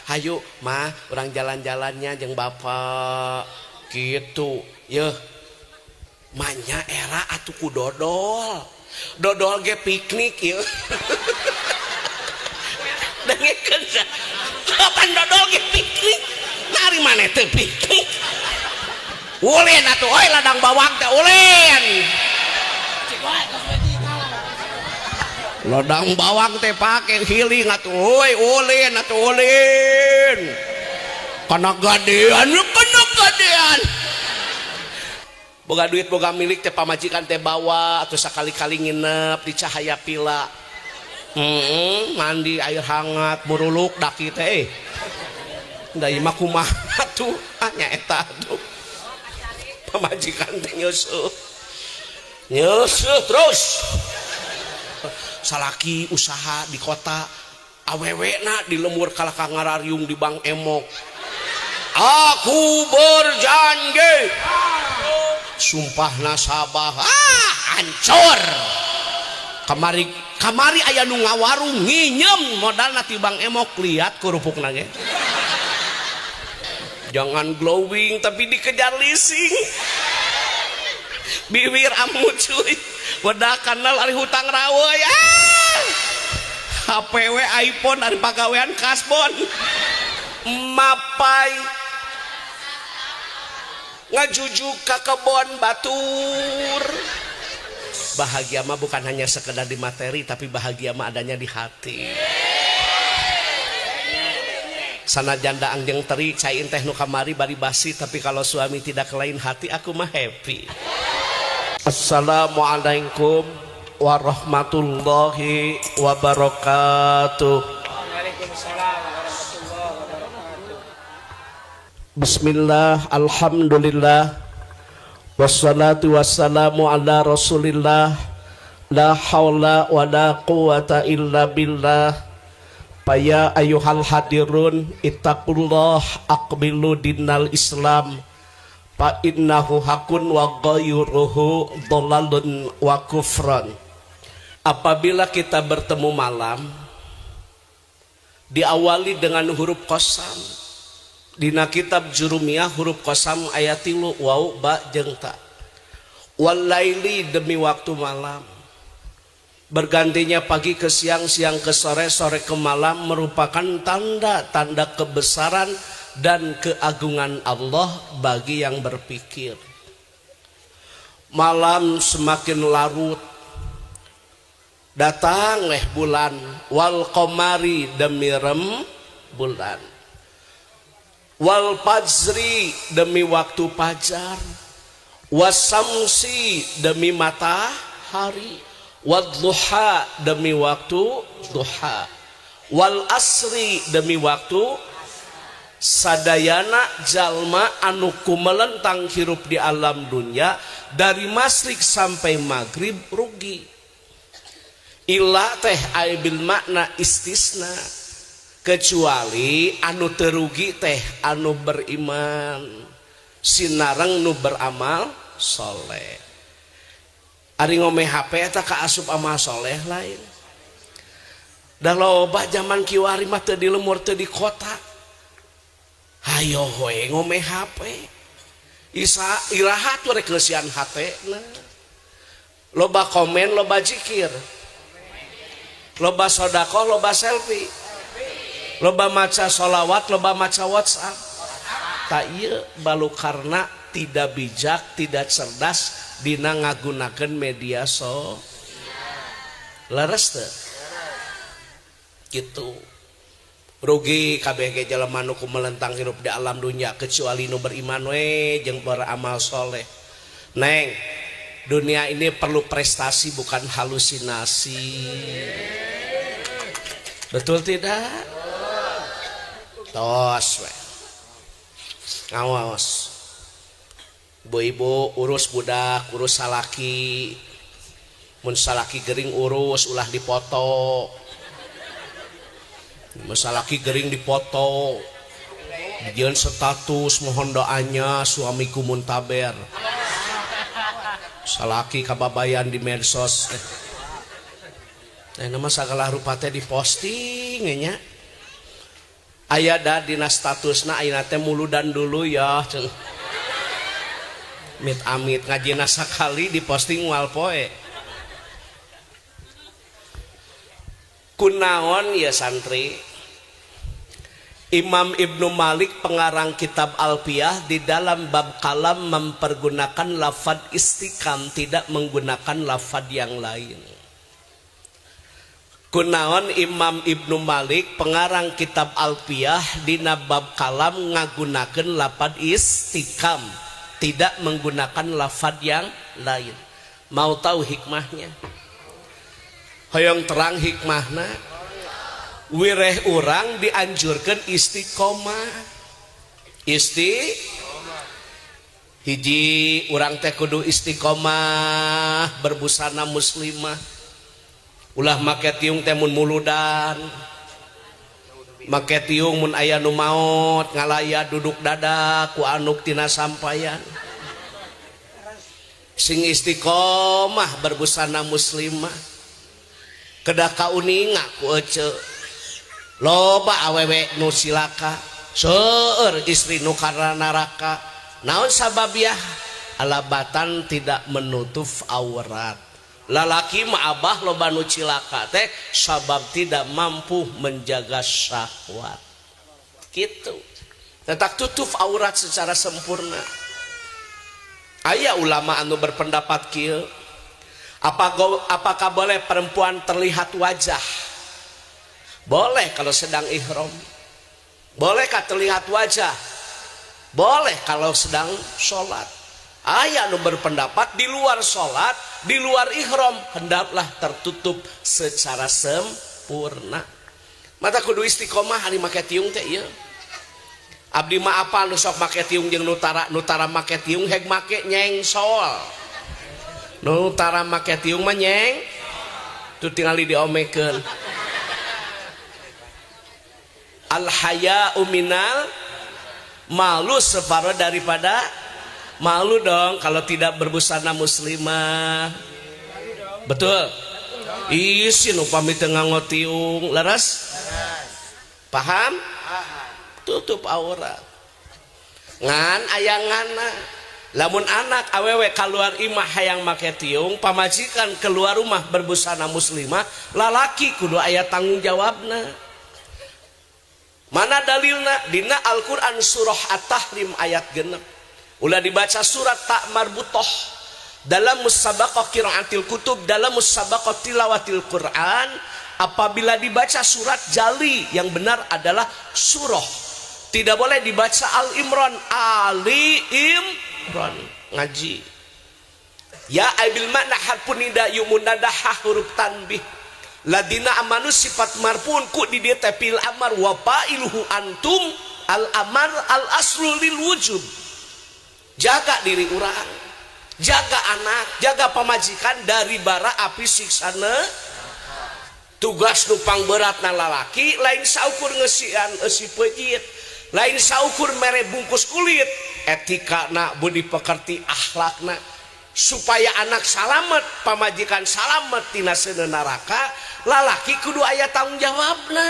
Hayu mah urang jalan-jalannya jeung bapak gitu yeuh manya era atuh ku dodol dodol ge piknik yeuh. Dengekeun kapan dodol ge piknik nari maneh teh piknik ulin atuh oi ladang bawang teh ulin ladang bawang teh pake healing atuh oi ulin atuh ulin kana gadean kana gadean boga duit boga milik teh pamajikan teh bawa atuh sakali-kali nginep di Cahaya Pila. Mandi air hangat muruluk daki teh da ieu mah kumaha tuh nya eta tuh pamajikan teh nyeusuh nyeusuh terus salaki usaha di kota awewena di lemur kalah ka ngarariung di Bank Emok aku berjanji sumpah nasabah ah hancur kamari kamari aya nu ngawarung nginyem modalna ti Bank Emok lihat kerupukna ge jangan glowing tapi dikejar leasing bibir amu cuy wedakan ari hutang raweui ah HPW iPhone ari pagawean kasbon mapai ngajujuk ka kebon batur. Bahagia mah bukan hanya sekedar di materi, tapi bahagia mah adanya di hati. Sanajan daang jeung teri cai teh nu kamari bari basi, tapi kalau suami tidak lain hati aku mah happy. Assalamualaikum warahmatullahi wabarakatuh. Waalaikumsalam warahmatullahi wabarakatuh. Bismillah, alhamdulillah, wassalatu wassalamu ala rasulillah, la haula wa la quwata illa billah. Paya ayuhal hadirun ittaqullah aqbilu dinal islam fa innahu hakun wa ghayruhu dhalalun wa kufran. Apabila kita bertemu malam diawali dengan huruf qasam. Dina kitab Jurumiyah huruf qasam ayat 3 waw ba jeung ta. Wal laili demi waktu malam. Bergantinya pagi ke siang, siang ke sore, sore ke malam merupakan tanda-tanda kebesaran dan keagungan Allah bagi yang berpikir. Malam semakin larut, datang leh bulan, wal qamari demi rem bulan, wal fajri demi waktu fajar, wasamsi demi matahari, wadduha demi waktu duha, wal asri demi waktu sadayana jalma anu kumelentang hirup di alam dunia dari masyrik sampai maghrib rugi. Illa teh ai bil makna istisna, kecuali anu terugi teh anu beriman sinareng nu beramal soleh. Ari ngome HP eta kaasup amal soleh lain. Da loba zaman kiwari mah teu di lemur teu di kota. Hayo we ngome HP. Isa iraha tuh rek leusian hatena. Loba komen, loba zikir. Loba sedekah, loba selfie. Loba maca sholawat, loba maca WhatsApp. Tak ieu balu karena tidak bijak, tidak cerdas dina ngagunakeun media so leres teu gitu. Rugi kabeh ge jelema nu kumelentang hirup di alam dunia kecuali nu beriman we jeung beramal soleh. Neng, dunia ini perlu prestasi bukan halusinasi. Betul tidak? Tos we. Ngawas. Ibu-ibu urus budak, urus salaki. Mun salaki gering urus, ulah dipoto. Mun salaki gering dipoto. Dijieun status mohon doanya suamiku muntaber. Salaki kababayan di medsos. Nama sagala rupa teh diposting nya. Aya da dina statusna ayeuna teh muludan dulu ya. Mit amit ngajina sakali diposting moal poe. Kunaon ya santri? Imam Ibnu Malik pengarang kitab Alfiyah di dalam bab kalam mempergunakan lafad istiqam, tidak menggunakan lafad yang lain. Kunaon Imam Ibnu Malik pengarang kitab Alfiyah dina bab kalam ngagunakeun lafad istiqam, tidak menggunakan lafad yang lain. Mau tahu hikmahnya? Hoyong terang hikmahna. Wireh urang dianjurkan istiqomah. Hiji urang teh kudu istiqomah berbusana muslimah. Ulah make tiung teh mun muludan, make tiung mun aya nu maot ngalaya duduk dada ku anuk tina sampayan. Sing istiqomah berbusana muslimah. Kedah kauninga ku ece. Loba awewe nu silaka, seueur istri nu karena neraka. Naon sababiah? Alabatan tidak menutup aurat. Lalaki mah abah loba nu cilaka teh sabab tidak mampu menjaga syahwat. Gitu. Tetap tutup aurat secara sempurna. Aya ulama anu berpendapat kieu. Apakah boleh perempuan terlihat wajah? Boleh kalau sedang ihram. Bolehkah terlihat wajah? Boleh kalau sedang sholat. Aya nu berpendapat di luar sholat, di luar ihram hendaklah tertutup secara sempurna. Mata kudu istiqomah hari make tiung teh ieu. Abdi mah apal nu sok make tiung jeung nutara, nutara make tiung heg make nyengsol. Nutara make tiung mah nyeng tu tingali diomekeun. Al haya'u minal malu, separuh daripada malu dong kalau tidak berbusana muslimah. Betul. Isin upami teu nganggo tiung, leres? Paham? Tutup aurat. Ngan ayangana lamun anak awewe keluar imah hayang make tiung, pamajikan keluar rumah berbusana muslimah, lalaki kudu aya tanggung jawabna. Mana dalilna? Dina Al-Qur'an surah At-Tahrim ayat 6. Ulah dibaca surat tak marbutoh dalam musabaqah qiraatil kutub, dalam musabaqah tilawatil Quran, apabila dibaca surat jali yang benar adalah surah. Tidak boleh dibaca Al-Imran, Ali Imran ngaji. Ya aibil makna harfun nida yumunadaha huruf tanbih. Ladina amanu sifat marfun ku di dieu teh fil amar wa fa'iluhu antum al amar al aslu lil wujub. Jaga diri urang, jaga anak, jaga pamajikan dari bara api siksana. Tugas nu pangberatna lalaki lain saukur ngeusian eusi peujit, lain saukur mere bungkus kulit, etikana budi pekerti akhlakna supaya anak salamet, pamajikan salamet tina seuneu neraka, lalaki kudu aya tanggung jawabna.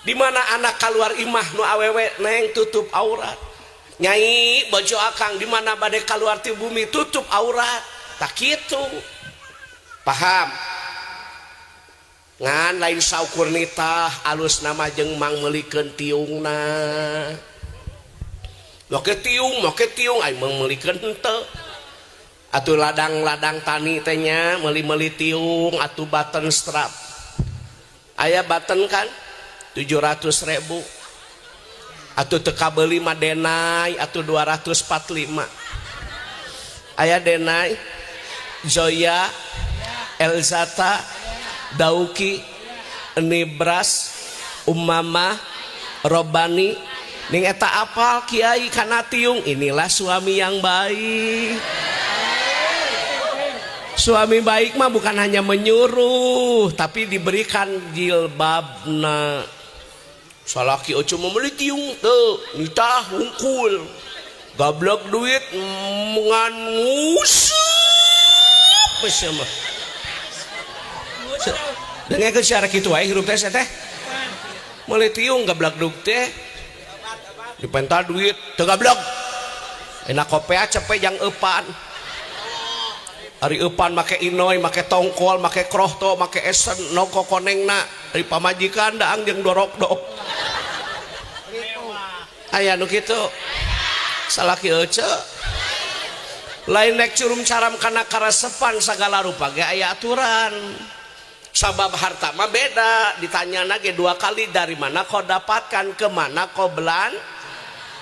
Di mana anak keluar imah nu awewe neng tutup aurat. Nyai bojo akang di mana bade keluar ti bumi tutup aurat. Tak kitu. Paham? Ngan lain saukur nitah alus nama jeung mang meulikeun tiungna. Make tiung ai mang meulikeun henteu. Atuh ladang-ladang tani teh nya meuli-meuli tiung atuh button strap. Aya button kan 700.000. Atuh teu kabeuli mah denai atuh 245. Aya denai, Zoya, Elzata, Dauki, Nibras, Umamah, Robani. Ning eta apal kiai kana tiung, inilah suami yang baik. Suami baik mah bukan hanya menyuruh, tapi diberikan jilbabna. Salaki ojo membeli tiung teu, nitah hungkul. Gablek duit ngan ngusup geus mah. Dengekeun siara kitu wae hirup teh teh. Meuli tiung gablak dug teh. Dipenta duit teu gablak. Enak kopea cepe jang eupan. Ari eupan make inoy, make tongkol, make krohto, make esen, no kokonengna. Ari pamajikan daang jeung dorok-dok. Aya nu kitu. Salaki ece. Lain nek curum caram kana karesepan sagala rupa ge aya aturan. Sabab harta mah beda, ditanya ge dua kali dari mana kau dapatkan, kemana kau belan.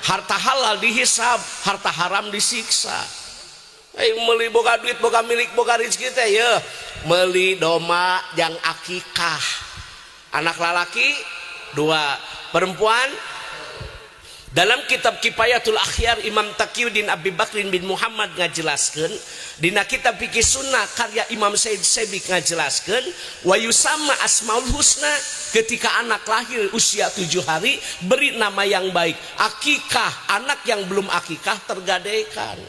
Harta halal dihisab, harta haram disiksa. Meuli boga duit, boga milik, boga rezeki teh ye. Meuli domba jang akikah. Anak lalaki dua, perempuan. Dalam kitab Kifayatul Akhyar Imam Taqiyuddin Abi Bakrin bin Muhammad ngajelaskeun, dina kitab Fikih Sunnah karya Imam Said Sebik ngajelaskeun, wa yusamma asmaul husna, ketika anak lahir usia 7 hari beri nama yang baik. Akikah, anak yang belum akikah tergadaikan.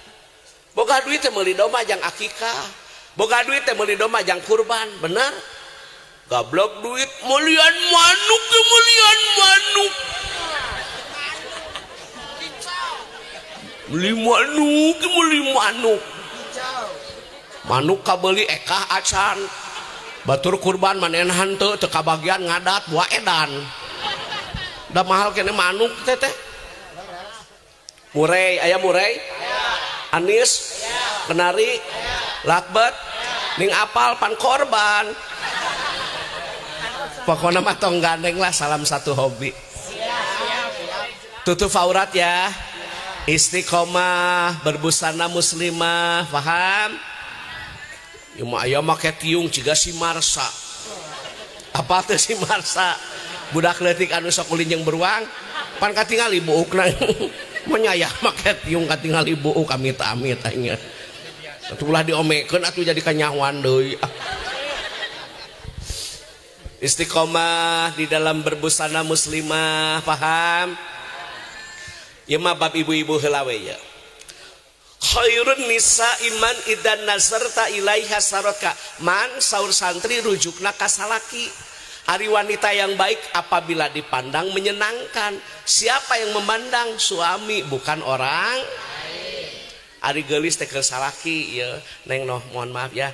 Boga duit teh meuli domba jang akikah. Boga duit teh meuli domba jang kurban, bener? Gablok duit meulian manuk, meulian manuk. Beli manuk, beli manuk. Manuk kabeli ekah acan. Batur kurban manehna henteu teu kabagian ngadat buah edan. Da mahal kene manuk teh teh. Murei, aya murei? Anis, kenari, lakbet, ning apal pan korban. Pokoknya mah tong gandeng lah, salam satu hobi. Tutup aurat ya. Istiqomah, berbusana muslimah, paham? Ya mah aya make tiung jiga si Marsa. Apa teh si Marsa? Budak leutik anu sok ulin jeung beruang, pan katingali buukna. Menyayah make tiung katingali buuk amit-amit aing. Atuh ulah diomekeun atuh jadi kanyahoan deui. Istiqomah di dalam berbusana muslimah, paham? Ya mah bab ibu-ibu heula we ya. Khairun nisa iman idan nazarta ilaiha saraka. Man saur santri rujukna ka salaki. Ari wanita yang baik apabila dipandang menyenangkan. Siapa yang memandang? Suami, bukan orang. Ari geulis teh keur salaki ya. Neng noh, mohon maaf ya,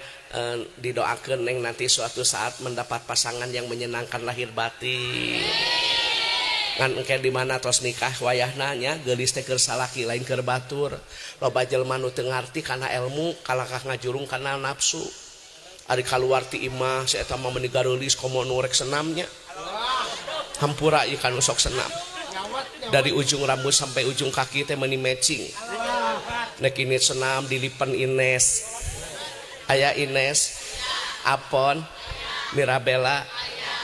didoakeun neng nanti suatu saat mendapat pasangan yang menyenangkan lahir batin. Ngan engke di mana tos nikah wayahna nya geulis teh keur salaki lain keur batur. Loba jelema nu teu ngarti kana ilmu kalakah ngajurung kana nafsu. Ari kaluar ti imah si eta mah meuni gareulis komo nu rek senamnya. Hampura ieu kanu sok senam. Dari ujung rambut sampai ujung kaki teh meuni matching. Nek ini senam dilipen Ines. Aya Ines, Apon, Mirabella,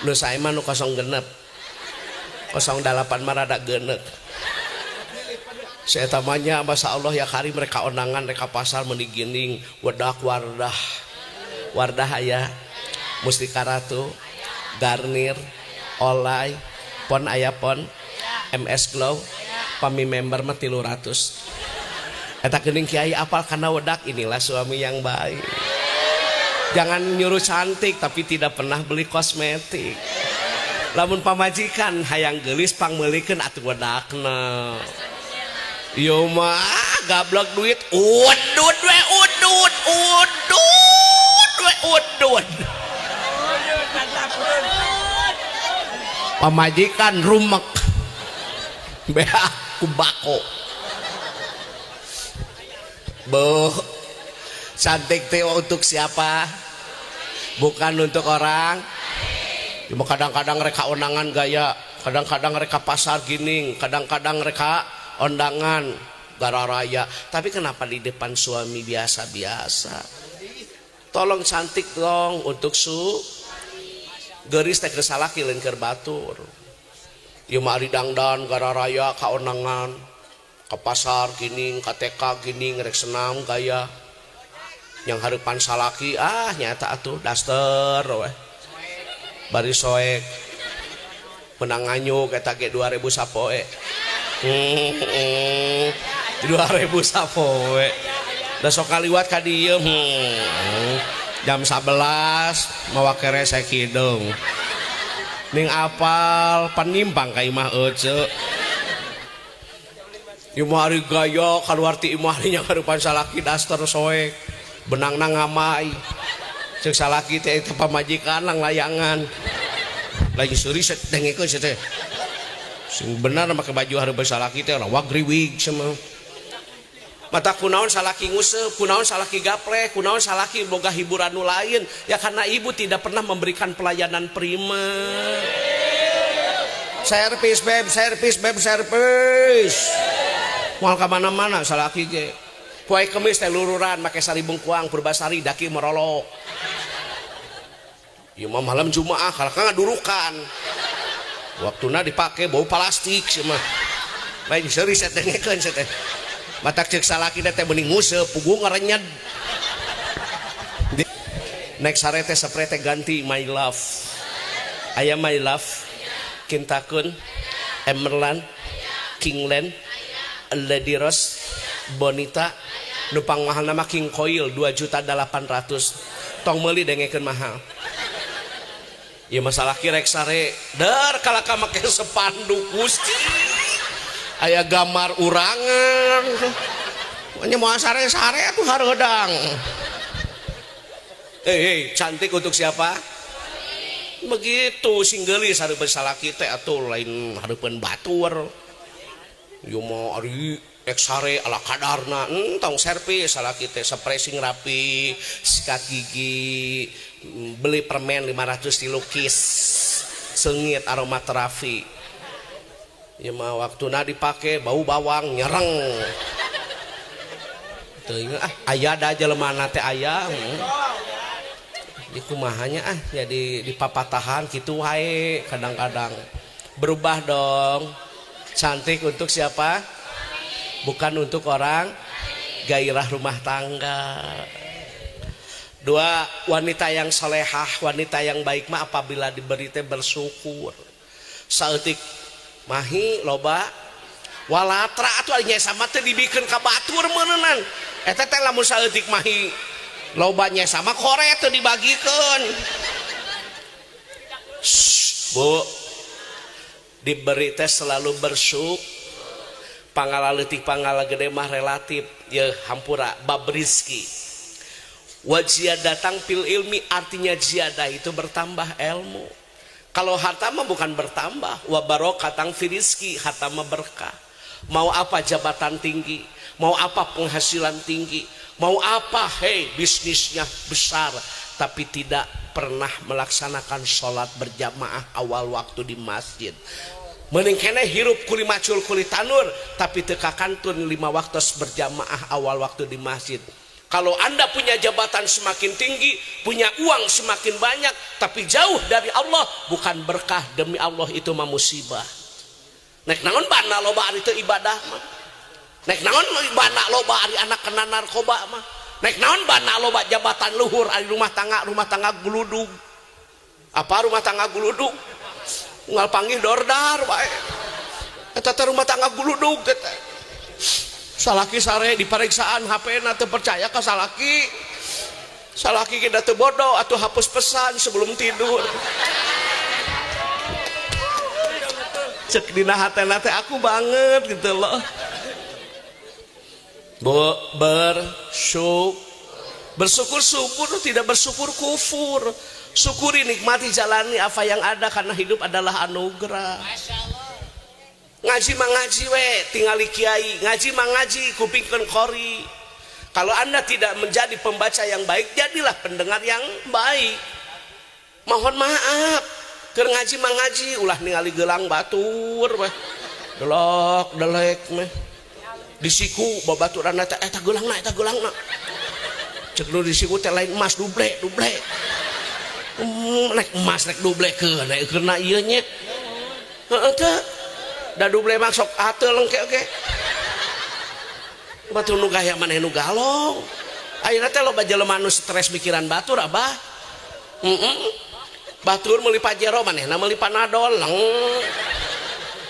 nu sae mah nu 06. 08 mah rada genek. Saya tamanya masa Allah ya kari mereka ondangan mereka pasar meuni gining wedak wardah. Wardah aya Mustika Ratu, Garnier, Olay, Pon aya Pon, MS Glow, pami member mah 300. Eta geuning kiai apal kana wedak, inilah suami yang baik. Jangan nyuruh cantik tapi tidak pernah beli kosmetik. Lamun pamajikan hayang geulis pangmeulikeun atuh wedakna. Ieu mah gablek duit udud we udud udud we udud. Pamajikan rumek. Beak ku bako. Beuh. Cantik teh untuk siapa? Bukan untuk orang. Cuma kadang-kadang reka ondangan gaya, kadang-kadang reka pasar gining, kadang-kadang reka ondangan gara raya. Tapi kenapa di depan suami biasa-biasa? Tolong cantik dong untuk su geuris teh keur salaki lain keur batur. Ieu mah ari dangdan gara raya ka ondangan, ka pasar gining, ka TK gining rek senam gaya. Yang hareupan salaki ah nyata atuh daster weh. Bari soek menang nganyuk eta ge 2000 sapoe. 2000 sapoe. Da sok kaliwat ka dieu. Jam 11 mawa keresek hideung. Ning apal pan nyimpang ka imah ece. Ieu mah ari gaya kaluar ti imah nya karupan salaki daster soek. Benangna ngamai. Ceuk salaki teh eta pamajikan langlayangan. Lagi seuri dengekeun sia teh. Sing bener make baju hareupeun salaki teh rawag riwig cenah. Mata kunaon salaki nguseup, kunaon salaki gapleh, kunaon salaki boga hiburan nu lain, ya karena ibu tidak pernah memberikan pelayanan prima. Servis beb, servis beb, servis. Moal ka mana-mana salaki ge. Poe Kemis teh lururan make sari bengkuang Purbasari daki merolok. Ieu mah malam Jumaah kalahka ngadurukan. Waktuna dipake bau plastik sia mah. Lain seuri dengekeun sia teh. Matak ceuk salaki teh mending nguseup puguh ngarenyed. Naik sare teh spray teh ganti my love. Aya my love, Kintakun, Emerland, Kingland, Lady Rose, Bonita, nu pangmahal nama King Koil 2.800.000. Tong meuli dengekeun mahal. Ieu masalah ki rek sare der kalaka make spanduk Gusti. Aya gambar urangan. Nya moal sare-sare atuh hareudang. Hey, cantik untuk siapa? Begitu sing geulis hareupeun salaki teh atuh lain hareupeun batur. Ieu mah ari rek sare ala kadarna, tong servis salaki teh spray sing rapi, sikat gigi, beli permen 500 dilukis, seungit aromaterapi. Ieu mah waktuna dipake bau bawang nyereng. Teuing ah aya da jelemana teh aya. Di kumahanya ah jadi dipapatahan kitu wae kadang-kadang. Berubah dong. Cantik untuk siapa? Bukan untuk orang gairah rumah tangga. Dua, wanita yang solehah, wanita yang baik mah apabila diberi teh bersyukur. Saeutik mahi loba walatra atuh nya sama teh dibikeun ka batur meureunan. Eta teh lamun saeutik mahi loba nya sama kore teh dibagikeun. Bu, diberi teh selalu bersyukur. Pangala leutik pangala gede mah relatif ya hampura bab rizki. Wa datang fil ilmi artinya ziyadah itu bertambah ilmu. Kalau harta mah bukan bertambah, wa barokatang fi rizki, harta mah berkah. Mau apa jabatan tinggi, mau apa penghasilan tinggi, mau apa hei bisnisnya besar, tapi tidak pernah melaksanakan sholat berjamaah awal waktu di masjid. Mending kene hirup kuli macul kuli tanur, tapi teu kakantun 5 waktu berjamaah awal waktu di masjid. Kalau Anda punya jabatan semakin tinggi, punya uang semakin banyak, tapi jauh dari Allah, bukan berkah, demi Allah itu mah musibah. Nek naon bana loba ari teu ibadah mah. Nek naon bana loba ari anak kena narkoba mah. Nek naon bana loba jabatan luhur ari rumah tangga guludug. Apa rumah tangga guludug? Unggal panggih dordar wae. Eta teh rumah tangga guludug teh. Salaki sare di pariksaan HP-na teu percaya ka salaki. Salaki kita teu bodoh atuh hapus pesan sebelum tidur. Cek dina hatena teh aku banget gitu loh. Bu, bersyukur syukur, tidak bersyukur kufur. Syukuri, nikmati, jalani apa yang ada karena hidup adalah anugerah. Ngaji mah ngaji we, tingali kiai, ngaji mah ngaji, kupingkeun qori. Kalau Anda tidak menjadi pembaca yang baik, jadilah pendengar yang baik. Mohon maaf, keur ngaji mah ngaji, ulah ningali gelang batur weh. Delok delek meh. Di siku babaturanna teh eta geulangna, eta geulangna. Cek nu di siku teh lain emas duble, duble. Naik emas naik duble ke, naik keuna ieu nya. Heeh teh. Da duble mah sok ateul engke oge. Batur nu gaya maneh nu galong. Ayeuna teh loba jelema nu stres mikiran batur abah. Batur meuli Pajero manehna meuli Panadol.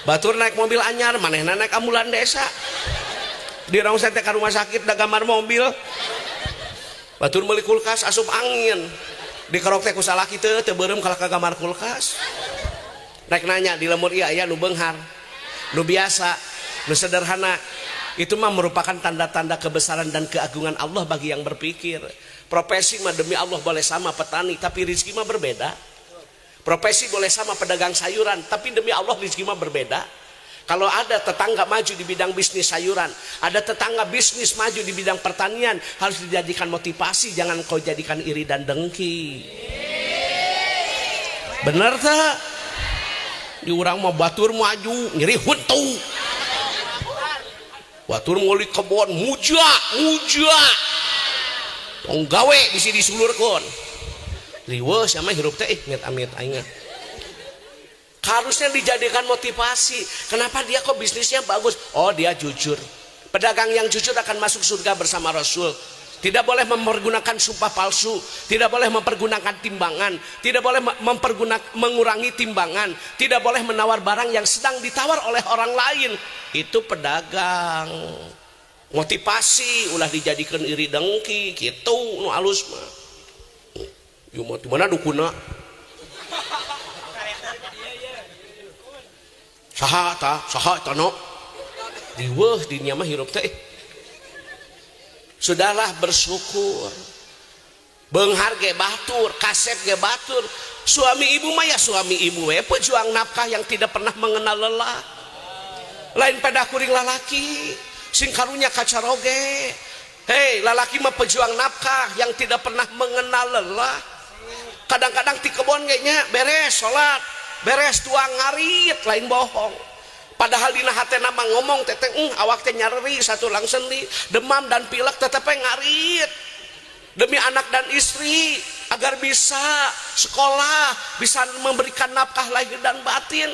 Batur naik mobil anyar manehna naik ambulan desa. Di rongsen teh ka rumah sakit da gambar mobil. Batur meuli kulkas asup angin. Dikerok teh ku salaki teu teu beureum kalah ka gambar kulkas. Rek nanya di lemur iya aya nu beunghar, nu biasa, nu sederhana. Itu mah merupakan tanda-tanda kebesaran dan keagungan Allah bagi yang berpikir. Profesi mah demi Allah boleh sama petani, tapi rezeki mah berbeda. Profesi boleh sama pedagang sayuran, tapi demi Allah rezeki mah berbeda. Kalau ada tetangga maju di bidang bisnis sayuran, ada tetangga bisnis maju di bidang pertanian, harus dijadikan motivasi, jangan kau jadikan iri dan dengki. Bener tak? Di urang mah batur maju, ngiri huntu. Batur meuli kebon, muja, muja. Tong gawe bisi disulurkeun. Riweuh sia mah hirup teh amit-amit aing. Harusnya dijadikan motivasi. Kenapa dia kok bisnisnya bagus? Oh, dia jujur. Pedagang yang jujur akan masuk surga bersama Rasul. Tidak boleh mempergunakan sumpah palsu, tidak boleh mempergunakan timbangan, tidak boleh mengurangi timbangan, tidak boleh menawar barang yang sedang ditawar oleh orang lain. Itu pedagang. Motivasi ulah dijadikan iri dengki, gitu nu alus mah. Ieu mah di mana dukuna? Saha ta, saha ta no. Riweuh dinya mah hirup teh. Sudahlah bersyukur. Beunghar ge batur, kasep ge batur. Suami ibu mah ya suami ibu we pejuang nafkah yang tidak pernah mengenal lelah. Lain pada kuring lalaki, sing karunya kacaroge. Hei, lalaki mah pejuang nafkah yang tidak pernah mengenal lelah. Kadang-kadang ti kebon ge nya beres salat, beres tuang ngarit, lain bohong. Padahal dina hatena mah ngomong teteh awak teh nyareri satu lang sendi, demam dan pilek tetep ngarit. Demi anak dan istri agar bisa sekolah, bisa memberikan nafkah lahir dan batin.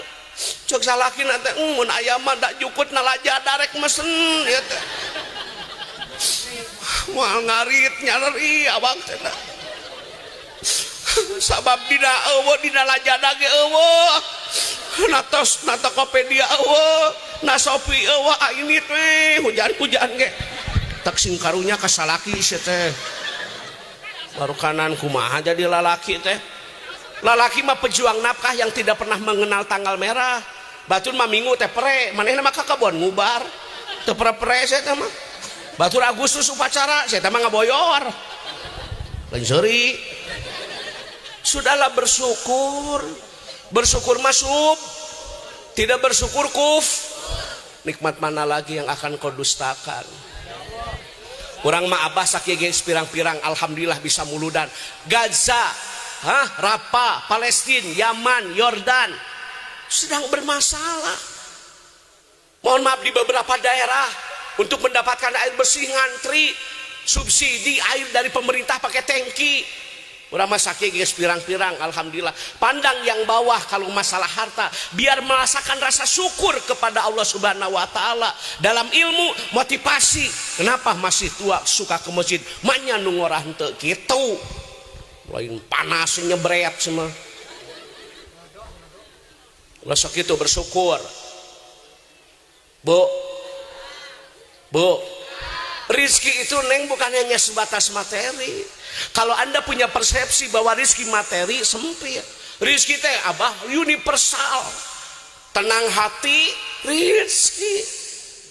Cek salaki na teh mun aya mah da jukut nalaja darek mesen ieu teh. Moal ngarit nyareri awak teh. Sabab dina eueuh dina lajada ge eueuh. Natos na Tokopedia eueuh, na Shopee eueuh, ini teh hujan-hujan ge. Tak sing karunya ka salaki sia teh. Baru kanan kumaha jadi lalaki teh. Lalaki mah pejuang nafkah yang tidak pernah mengenal tanggal merah. Batur mah minggu teh pere, manehna mah ka kebon ngubar. Teu pere-pere sia teh mah. Batur Agustus upacara, sia teh mah ngaboyor. Lain seuri. Sudahlah bersyukur. Bersyukur masuk, tidak bersyukur kuf. Nikmat mana lagi yang akan kau dustakan? Urang mah abah sakieu ge pirang-pirang alhamdulillah bisa muludan. Gaza, Rafah, Palestina, Yaman, Yordan sedang bermasalah. Mohon maaf di beberapa daerah untuk mendapatkan air bersih ngantri, subsidi air dari pemerintah pakai tangki. Urang mah sakieu geus pirang-pirang alhamdulillah. Pandang yang bawah kalau masalah harta biar merasakan rasa syukur kepada Allah Subhanahu wa taala dalam ilmu motivasi. Kenapa masih tua suka ke masjid? Manya nu ngorah henteu kitu. Lain panas nyebret semua. Ulah sok kitu bersyukur. Bu. Bu. Rizki itu neng bukan hanya sebatas materi. Kalau Anda punya persepsi bahwa rizki materi sempit, rizki teh abah universal. Tenang hati, rizki.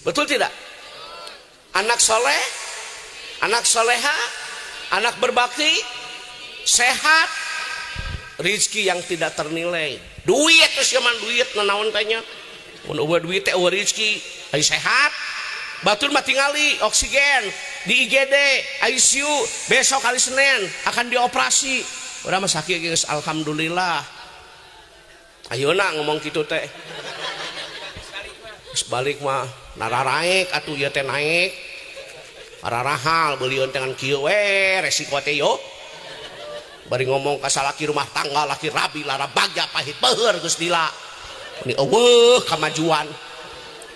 Betul tidak? Anak soleh, anak soleha, anak berbakti, sehat, rizki yang tidak ternilai. Duit terus zaman duit nanaon tanya. Mun eueuh duit teh eueuh rizki, ari sehat. Batur mah tingali oksigen di IGD, ICU, besok hari Senin akan dioperasi. Urang mah sakit geus alhamdulillah. Ayeuna ngomong kitu teh. Geus balik mah nararaek atuh ieu teh naek. Ararahal beulieun teh ngan kieu we resiko teh yo. Bari ngomong ka salaki rumah tangga laki rabi lara bagja pahit beuheur geus lila. Ini eueuh kamajuan.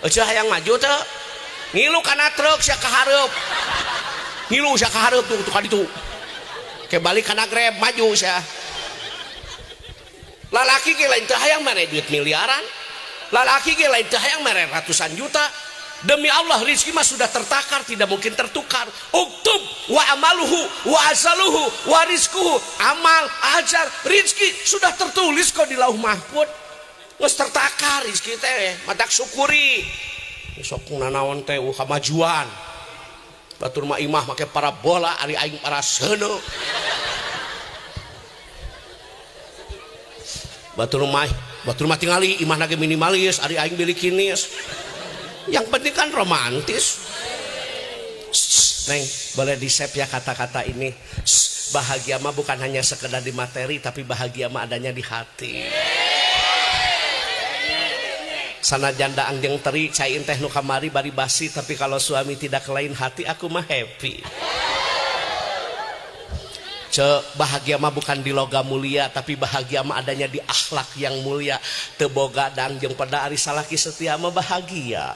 Eueuh hayang maju teh. Ngilu kana truk sia ka hareup. Ngilu sia ka hareup tuh ka ditu. Ke balik kana Grab maju sia. Lalaki ge lain teu hayang mere duit miliaran. Lalaki ge lain teu hayang mere ratusan juta. Demi Allah rezeki mah sudah tertakar, tidak mungkin tertukar. Uktub wa amaluhu wa azaluhu wa rizquhu. Amal, ajar, rezeki sudah tertulis kok di Lauh Mahfud. Geus tertakar rezeki teh, matak syukuri. Sok nanaon teh kamajuan. Batur mah imah make parabola ari aing paraseuneu. Batur mah tingali imah lagi minimalis ari aing bilikinis. Yang penting kan romantis. Neng, boleh di-save ya kata-kata ini. Bahagia mah bukan hanya sekedar di materi, tapi bahagia mah adanya di hati. Sana janda angjeng teri cain teh nu kamari bari basi, tapi kalau suami tidak lain hati aku mah happy. Ce, bahagia mah bukan di logam mulia, tapi bahagia mah adanya di akhlak yang mulia. Teu boga dangjeng pada ari salaki setia mah bahagia.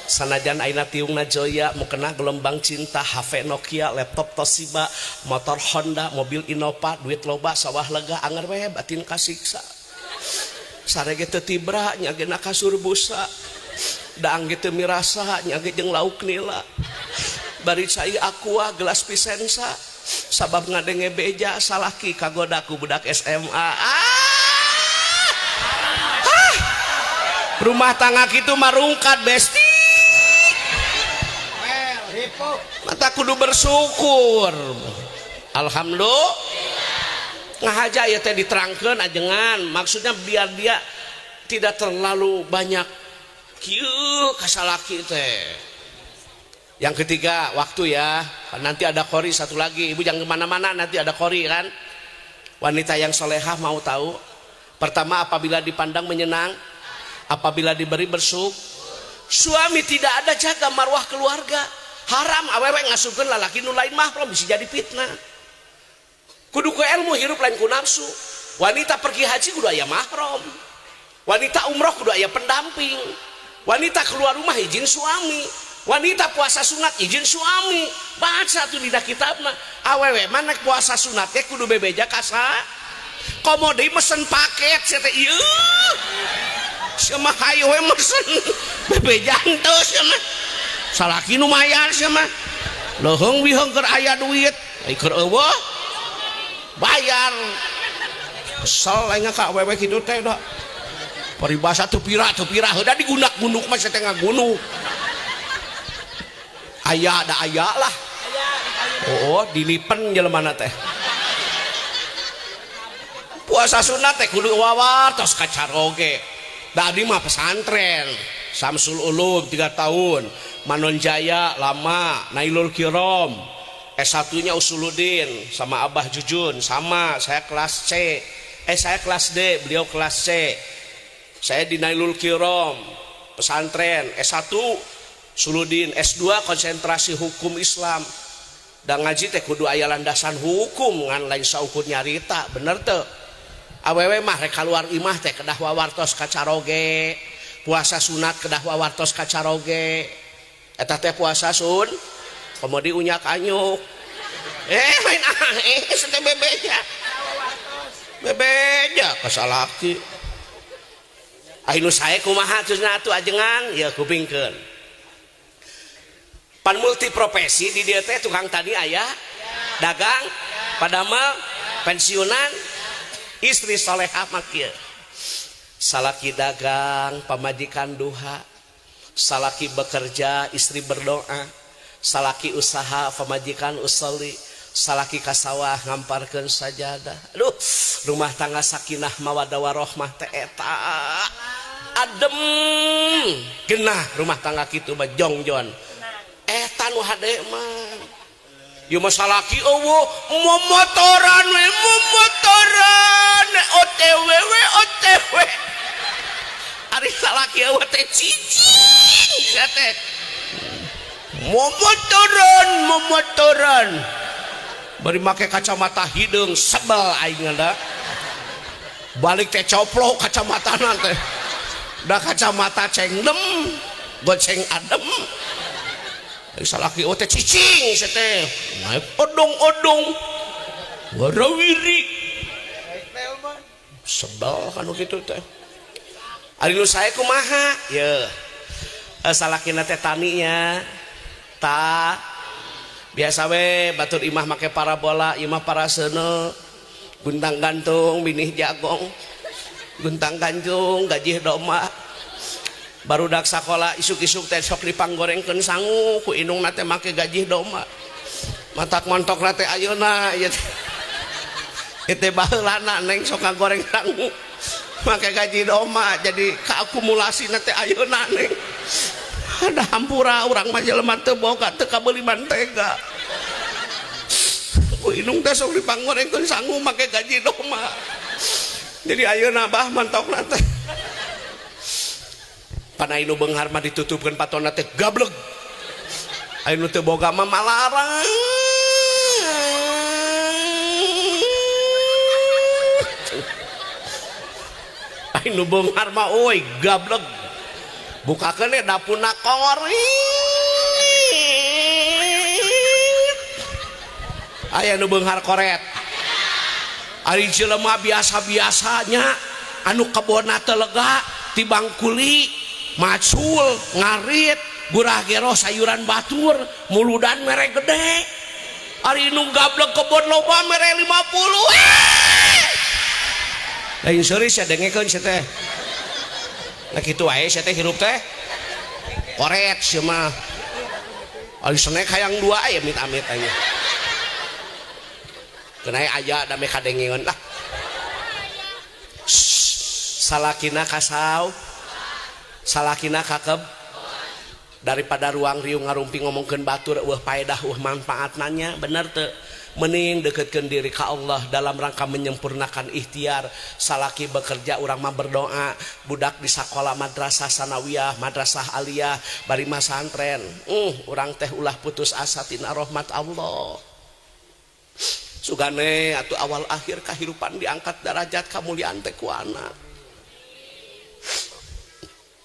Sanajan aina tiungna joya mukena gelombang cinta, HP Nokia, laptop Toshiba, motor Honda, mobil Innova, duit loba, sawah lega, anger we batin kasiksa. Sarege teu tibra nya ge na kasur busa. Daang ge teu mirasa nya ge jeung lauk nila. Bari cai aqua gelas pisensa. Sabab ngadenge beja salaki kagoda ku budak SMA. Ah! Ah! Rumah tangga kitu marungkat besti. Mata kudu bersyukur. Alhamdulillah. Ngahaja ya teh diterangkeun ajengan, maksudnya biar dia tidak terlalu banyak kieu kasalaki teh. Yang ketiga waktu ya, nanti ada kori satu lagi, ibu jangan kemana-mana, nanti ada kori kan. Wanita yang solehah mau tahu, pertama apabila dipandang menyenang, apabila diberi bersyukur. Suami tidak ada jaga marwah keluarga, haram awewe ngasupkeun lalaki nu lain mahram bisa jadi fitnah. Kudu ku ilmu hirup lain ku nafsu. Wanita pergi haji kudu aya mahram. Wanita umroh kudu aya pendamping. Wanita keluar rumah izin suami. Wanita puasa sunat izin suami. Baca tuh dina kitabna. Awewe mah nek puasa sunat teh kudu bebeja ka saha? Komo deui mesen paket sia teh ieu. Sia mah hayu we mesen bebeja henteu sia mah. Salaki nu mayar sia mah. Leuheung biheung keur aya duit, ai keur eueuh bayar. Kesel aing ka awewe kitu teh da. Paribasa teu pira heuda digunak-gunuk mah teh ngagunuk. Aya da aya lah. Oh, dilipen jelemana teh. Puasa sunat teh kudu wawar tos ka caroge. Da adi mah pesantren Samsul Ulum 3 tahun, Manonjaya lama, Nailul Kirom. S1-nya Usuluddin sama Abah Jujun, sama saya kelas C. Saya kelas D, beliau kelas C. Saya di Nailul Kirom, pesantren S1 Usuluddin, S2 konsentrasi hukum Islam. Dan ngaji teh kudu aya landasan hukum ngan lain saukur nyarita, bener teu? Awewe mah rek kaluar imah teh kedah wawartos ka caroge, puasa sunat kedah wawartos ka caroge. Eta teh puasa sun komodi unyak anyuk. Main sete bebeja. Bebeja kasalaki. Ainu sae kumaha cenah atuh ajengan ya kupingkeun. Pan multi profesi di dieu teh tukang tani aya, dagang, padamel, pensiunan, istri solehah mah kieu. Salaki dagang, pamajikan duha. Salaki bekerja, istri berdoa. Salaki usaha, pamajikan usoli. Salaki kasawah ngamparkeun sajadah. Aduh, rumah tangga sakinah mawaddah warahmah teh eta. Adem. Genah rumah tangga kitu mah jongjon. Eta nu hade mah. Ieu mah salaki eueuh momotoran we momotoran OTW we OTW. Ari salaki eueuh teh cicing sia teh. Momotoran momotoran. Bari make kacamata hideung sebel aing da. Balik teh coplok kacamatana teh. Da kacamata cengdem, goceng adem. Salaki oh teh cicing sia teh. Naik odong-odong. Warawiri. Sebel kan kitu teh. Ari nu sae kumaha? Yeuh. Salakina teh taninya. Ta biasa we batur imah make parabola, imah paraseuneu. Guntang gantung binih jagong. Guntang ganjung gaji domba. Barudak sakola isuk-isuk teh sok dipanggorengkeun sangu ku indungna teh make gaji domba. Matak montokna teh ayeuna ieu teh. Itu baheulana neng sok ngagoreng sangu make gaji domba jadi kaakumulasi teh ayeuna neng. Ada hampura urang mah jelema teu boga teu kabeuli mantega. Ku indung teh sok dipanggorengkeun sangu make gaji domba. Jadi ayeuna bah mantokna teh. Pana inu beunghar mah ditutupkeun patona teh gableg. Anu teu boga mah malarang. Anu beunghar mah euy gableg. Bukakeun we dapurna korit. Aya nu beunghar koret. Ari jelema biasa-biasanya anu kebonna teu lega tibang kuli macul ngarit gurah geroh sayuran batur muludan mere gede. Ari nu gablek kebon loba mere 50. Lain seuri sia dengekeun sia teh. Nah kitu wae sia teh hirup teh. Koret sia mah. Ari senek hayang dua aya amit-amit aya. Kenai aya da me kadengeun lah. Salakina kasau. Salakina kakeb. Daripada ruang riung ngarumpi ngomongkeun batur eueuh paedah eueuh manfaatna nya bener teu? Mending deketkeun diri ka Allah dalam rangka menyempurnakan ikhtiar. Salaki bekerja urang mah berdoa, budak di sakola madrasah sanawiyah, madrasah aliyah, bari masantren. Urang teh ulah putus asa tina rahmat Allah. Sugane atuh awal akhir kahirupan diangkat derajat kamuliaan teh ku anak.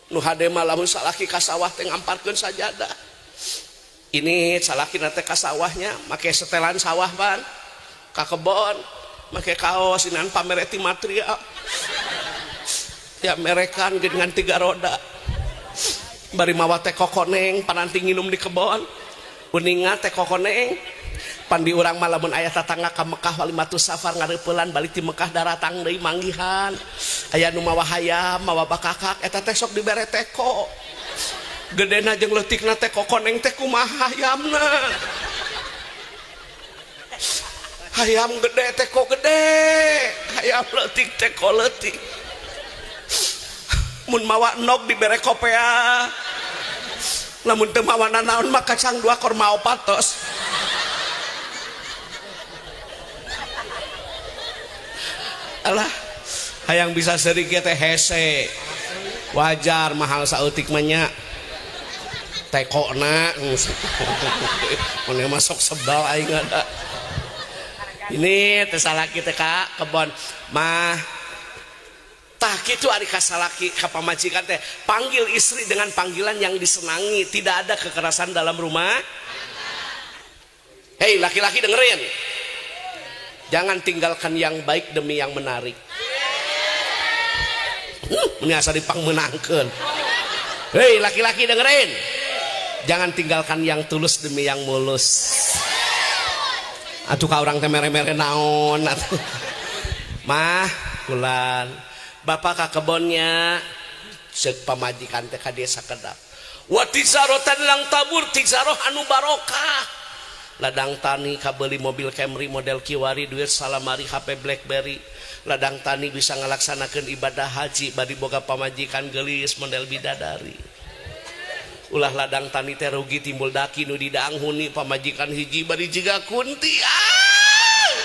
Nu hade mah lamun salaki ka sawah teh ngamparkeun sajadah. Ini salaki teh ka sawahnya make setelan sawah pan ka kebon make kaos inan pamereti material. Ya merekan dengan 3 roda. Bari mawa teh kokoneng pananti nginum di kebon. Uninga teh kokoneng. Pandi urang mah lamun aya tatangga ka Mekah walimatus safar ngareupeulan balik ti Mekah daratang deui manggihan. Aya nu mawa hayam, mawa bakakak eta teh sok dibere teko. Gedena jeung leutikna teh kokoneng teh kumaha hayamna. Hayam gede teko gede, hayam leutik teko leutik. Mun mawa endog dibere kopea. Lamun teu mawa nanaon mah kacang 2 korma 4 tos. Alah, hayang bisa seurik teh hese. Wajar mahal saeutik mah nya. Tekokna mun masuk sebal aing ada. Ini teh salaki teh ka kebon mah. Tah kitu ari ka salaki ka pamajikan teh panggil istri dengan panggilan yang disenangi, tidak ada kekerasan dalam rumah. Hei laki-laki dengerin. Jangan tinggalkan yang baik demi yang menarik. Ini asa dipangmeunangkeun. Hei laki-laki dengerin. Jangan tinggalkan yang tulus demi yang mulus. Atuh ka urang teh mere-mere naon atuh. Mah kulan. Bapak ka kebonnya ceuk pamajikan teh ka dieu sakedap. Wa tijarotan lang tabur tijaroh anu barokah. Ladang tani kabeli mobil Camry model kiwari duit salamari HP BlackBerry. Ladang tani bisa ngalaksanakeun ibadah haji bari boga pamajikan geulis model bidadari. Ulah ladang tani teh rugi timbul daki nu didanghuni pamajikan hiji bari jiga kunti. Ah!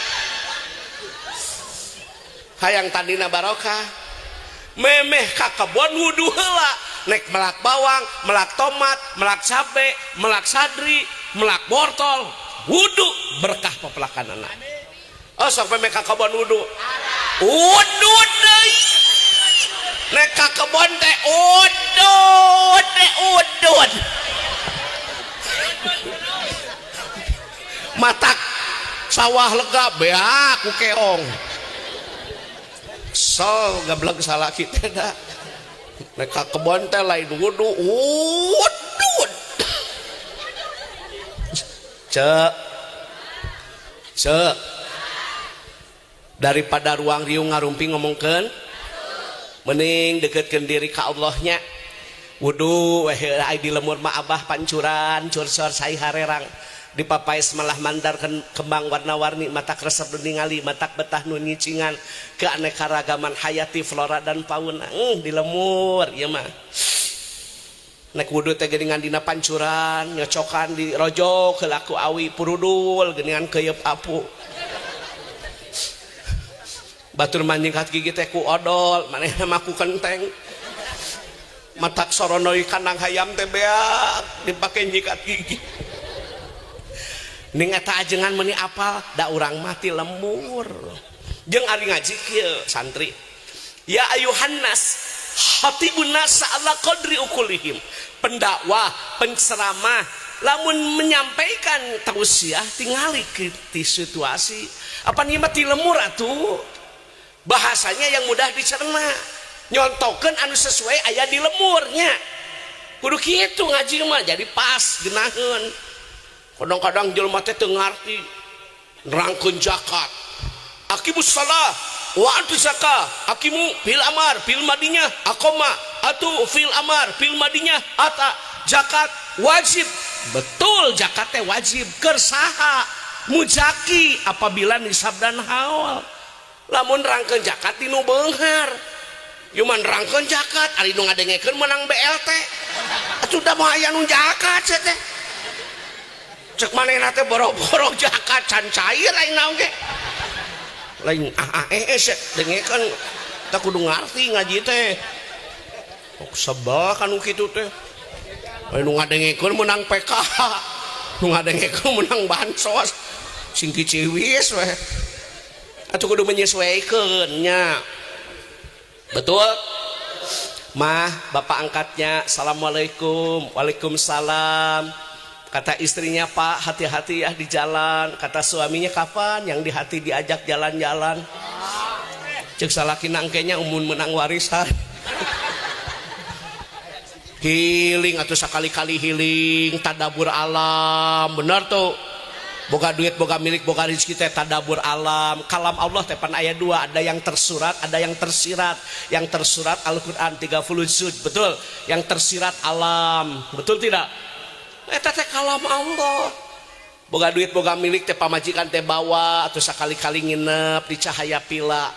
Hayang tanina barokah. Memeh ka kebon wudu heula nek melak bawang, melak tomat, melak cabe, melak sadri, melak wortel. Wudu berkah pepelakan anak. Oh sok memeh ka kebon wudu. Wudu deui. Nek ka kebon teh udud teh udud. Matak sawah lega beak ku keong. So gablek salaki teh da. Nek ka kebon teh lain wudu udud. Cek. Cek. Daripada ruang riung ngarumpi ngomongkeun Mending deketkeun diri ka Allahnya. Wudu weh di lemur mah abah pancuran cursor sai harerang. Dipapais malah mandar kembang warna-warni matak resep nu ningali matak betah nu nyicingan keanekaragaman hayati flora dan fauna. Di lemur ieu mah. Nek wudu teh geuningan dina pancuran nyocokan di rojok heula ku awi purudul geuningan keuyeub apu. Batur manjingkat gigi teh ku odol manehna mah ku kenteng. Matak soronoi kandang hayam teh beak dipake nyikat gigi. Ning eta ajengan meuni apal da urang mah ti lemur. Jeung ari ngaji kieu santri. Ya ayuhan nas khatibun nas ala qadri ukulihim. Pendakwah, penceramah lamun menyampaikan tausiah tingali ti situasi. Apa ieu mah ti lemur atuh. Bahasanya yang mudah dicerna, nyontokeun anu sesuai aya di lemurnya. Kudu kitu ngaji mah jadi pas geunaheun. Kadang-kadang jelema teh teu ngarti nerangkeun zakat. Aqimus shalah wa atu zakah, aqimu fil amar fil madinyah aqama atu fil amar fil madinyah ata zakat wajib. Betul zakat teh wajib keur saha? Muzaki apabila nisab dan haul. Lamun rangkeun zakat ti nu beunghar. Yuman rangkeun zakat ari nu ngadengekeun menang BLT. Atuh da moal aya nu zakat sia teh. Cek manehna teh boro-boro zakat can cair aing naon ge. Lain sia dengekeun teh kudu ngarti ngaji teh. Sok sebel kan nu kitu teh. Lain nu ngadengekeun menang PKH, nu ngadengekeun menang bansos. Sing kiciwis we. Atuh kudu menyesuaikan nya. Betul? Mah, bapak angkatnya, assalamualaikum, waalaikumsalam. Kata istrinya, Pak, hati-hati ya di jalan. Kata suaminya, kapan yang di hati diajak jalan-jalan? Cek salaki nangkenya umun menang warisan. Healing atau sekali-kali healing, tadabur alam, bener tuh. Boga duit, boga milik, boga rezeki teh tadabur alam. Kalam Allah teh pan aya dua, ada yang tersurat, ada yang tersirat. Yang tersurat Al-Qur'an 30 juz, betul. Yang tersirat alam, betul tidak? Eta teh kalam Allah. Boga duit, boga milik teh pamajikan teh bawa atau sakali-kali nginep di Cahaya Pila.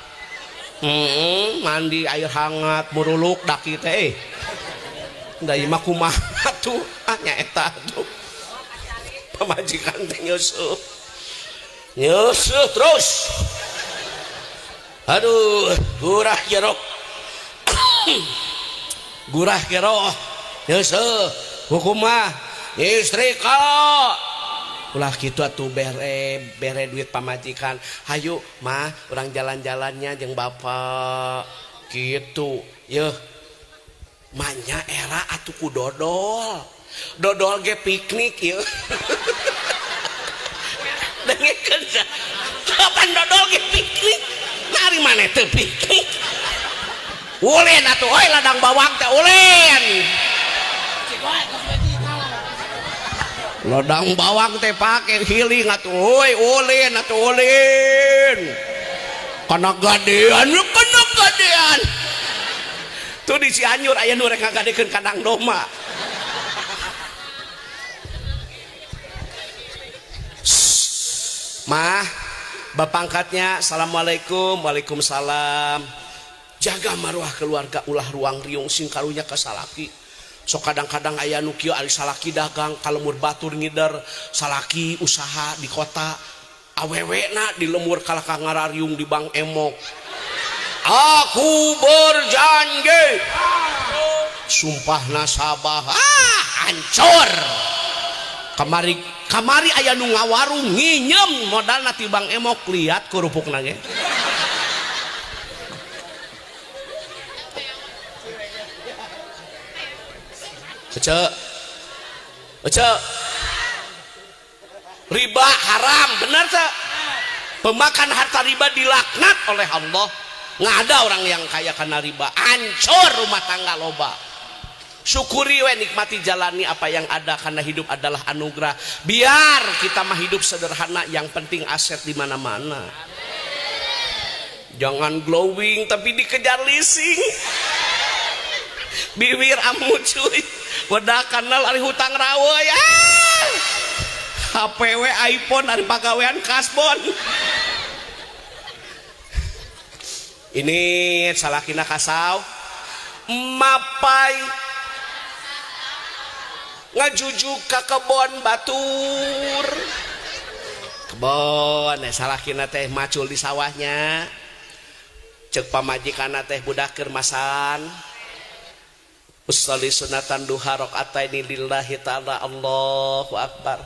Mandi air hangat, muruluk daki teh. Da ieu mah kumaha tuh? Ah nya eta tuh. Pamajikan teh nyusuh. Nyusuh terus. Aduh, gurah jero. Gurah jero. Nyusuh hukumah istri ka. Ulah kitu atuh bere duit pamajikan. Hayu mah urang jalan-jalannya jeung bapak. Kitu. Yeuh. Manya era atuh ku dodol. Dodol ge piknik ieu. Dengekeun kapan dodol ge piknik? Nari maneh teu piknik? Ulin atuh euy ladang bawang teh ulin. Ladang bawang teh pake healing atuh euy ulin atuh ulin. Kana gadean, kana gadean. Tuh di Cianjur aya nu rek ngagadekeun kandang domba. Mah, bapak angkatnya, assalamualaikum, waalaikumsalam. Jaga maruah keluarga, ulah ruang riung sing karunya ka salaki. Sok kadang-kadang aya nu kieu ari salaki dagang ka lemur batur ngider, salaki usaha di kota, awewena di lemur kalah ka ngarariung di Bank Emok. Aku berjanji, sumpah nasabah, hancur. Kamari aya nu ngawarung nginyem modalna ti Bank Emok, lihat kerupukna ge. Ece, ece, riba haram, benar tak? Pemakan harta riba dilaknat oleh Allah. Nggak ada orang yang kaya karena riba, hancur rumah tangga loba. Syukuri we, nikmati, jalani apa yang ada, karena hidup adalah anugerah. Biar kita mah hidup sederhana, yang penting aset di mana-mana. Jangan glowing tapi dikejar leasing. Bibir amu cuy. Wedah kanal ari hutang rawe ya. HPW iPhone ari pagawean kasbon. Ini salakina kasau mapai ngajujuk ka kebon batur. Kebon salakina teh macul di sawahnya. Cek pamajikanna teh budak keur masan. Usolli sunatan duha rakaataini lillahi ta'ala. Allahu akbar.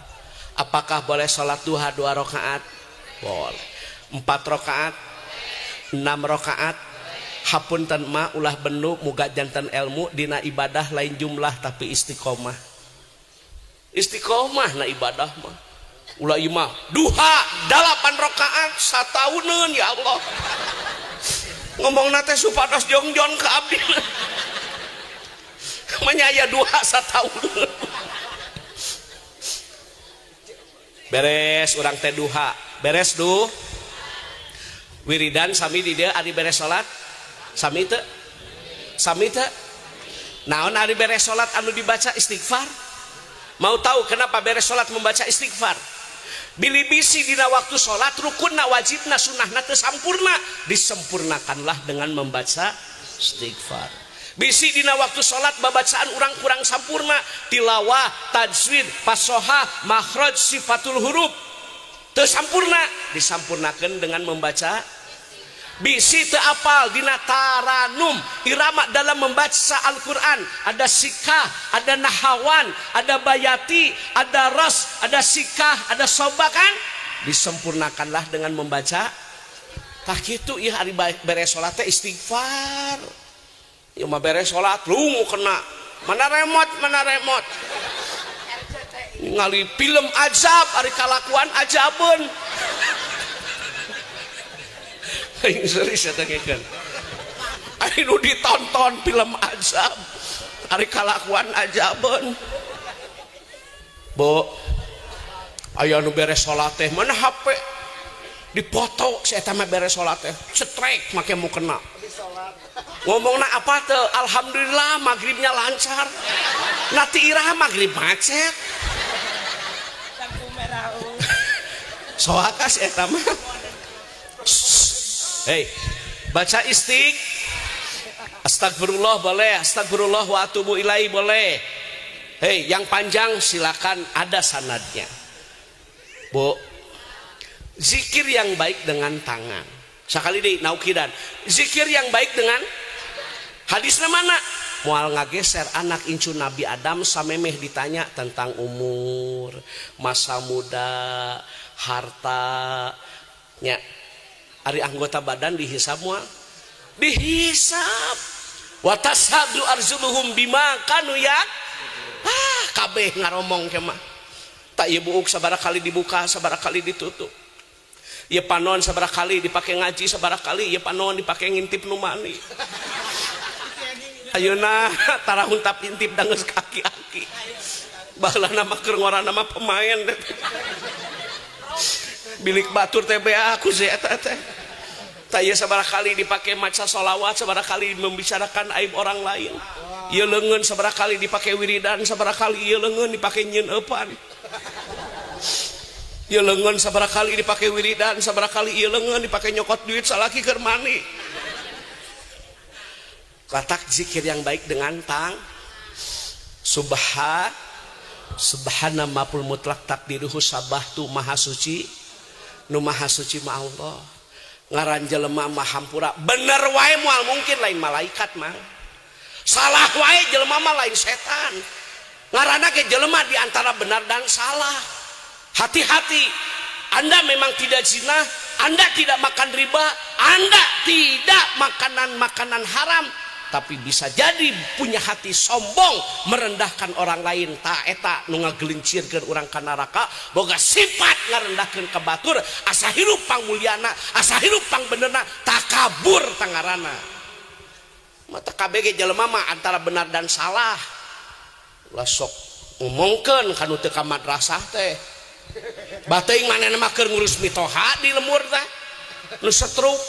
Apakah boleh sholat duha 2 rakaat? Boleh. 4 rakaat, 6 rakaat. Hapunten ma ulah bennu muga janten ilmu dina ibadah lain jumlah tapi istiqomah. Istiqomah na ibadah mah. Ulah imah duha 8 rakaat satauneun ya Allah. Ngomongna teh supados jongjon ka abdi. Manya aya duha satauneun. Beres urang teh duha, beres duh. Wiridan sami di dieu ari beres salat. Sami teu? Sami teu? Naon ari beres salat anu dibaca istighfar? Mau tahu kenapa beres salat membaca istighfar? Bilih bisi dina waktu salat rukunna wajibna sunahna teu sampurna, disempurnakanlah dengan membaca istighfar. Bisi dina waktu salat babacaan urang kurang sampurna, tilawah, tajwid, fasohah, makhraj, sifatul huruf teu sampurna, disampurnakeun dengan membaca. Bisi teu apal dina taranum, irama dalam membaca Al-Qur'an, ada sikah, ada nahawan, ada bayati, ada ras, ada sikah, ada soba kan? Disempurnakanlah dengan membaca. Tah kitu ieu ari beres salat teh istighfar. Ieu mah beres salat lungu kena. Mana remote, mana remote. Ngali film azab ari kalakuan ajabeun. Aing serius eta ngekeun. Ari nu ditonton film azab, ari kalakuan ajabeun. Bu, aya nu beres salat teh mana HP dipoto si eta mah beres salat teh, cetrek make mu kena. Ngomongna apa teu? Alhamdulillah magribnya lancar. Nanti iraha magrib macet. Soakas eta mah. Hei, baca istiq. Astagfirullah boleh, astagfirullah wa atubu ilaihi boleh. Hei, yang panjang silakan ada sanadnya. Bu, zikir yang baik dengan tangan. Sekali di naukidan. Zikir yang baik dengan hadisnya mana? Moal ngageser anak incu Nabi Adam samemeh ditanya tentang umur, masa muda, harta, nya. Ari anggota badan dihisab moal? Dihisab. Wa tashadu arzuluhum bima kanu ya. Ah, kabeh ngaromong ke mah. Tak ieu buuk sabaraha kali dibuka, sabaraha kali ditutup. Ieu panon sabaraha kali dipake ngaji, sabaraha kali ieu panon dipake ngintip nu mani. Ayeuna tara huntap intip da geus kaki-aki. Baheulana mah keur ngorana mah pemain. Bilik batur teh bea aku sih eta teh. Tah ieu sabaraha kali dipake maca sholawat, sabaraha kali membicarakan aib orang lain. Ieu leungeun sabaraha kali dipake wiridan, sabaraha kali ieu leungeun dipake nyieun eupan. Ieu leungeun sabaraha kali dipake wiridan, sabaraha kali ieu leungeun dipake nyokot duit salaki keur mani. Katak zikir yang baik dengan tang subha subhana mapul mutlak takdiruhu sabahtu maha suci. Nu maha suci ma Allah. Ngaran jelema mah hampura bener wae moal mungkin lain malaikat mah. Salah wae jelema mah lain setan. Ngaranna ge jelema di antara benar dan salah. Hati-hati. Anda memang tidak zina, Anda tidak makan riba, Anda tidak makanan-makanan haram, tapi bisa jadi punya hati sombong merendahkan orang lain. Ta eta nu ngagelincirkeun urang ka neraka, boga sifat ngarendahkeun ka batur, asa hirup pangmulyana, asa hirup pangbenerna, takabur tangarana. Mata kabeh ge jelema mah antara benar dan salah. Ulah sok ngomongkeun ka nu teu ka madrasah teh. Bateuing manehna mah keur ngurus mitoha di lemur teh. Nu setruk.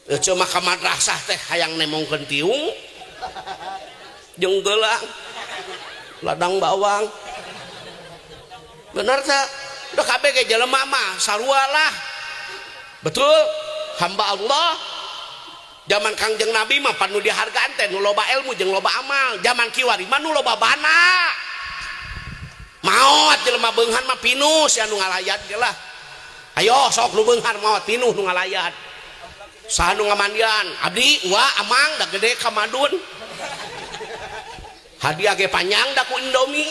Ece mah ka madrasah teh hayang nemongkeun tiung jeung gelang ladang bawang. Bener teh? Udah kabeh ge jelema mah sarua lah. Betul? Hamba Allah. Zaman Kangjeng Nabi mah pan nu dihargaan teh nu loba ilmu jeung loba amal. Zaman kiwari mah nu loba bana. Maot jelema beunghar mah pinuh sia nu ngalayat ge lah. Ayo sok nu beunghar maot pinuh nu ngalayat. Saha nu ngamandian? Abdi, wa amang da gede ka madun. Hadiah ge panjang da ku Indomie.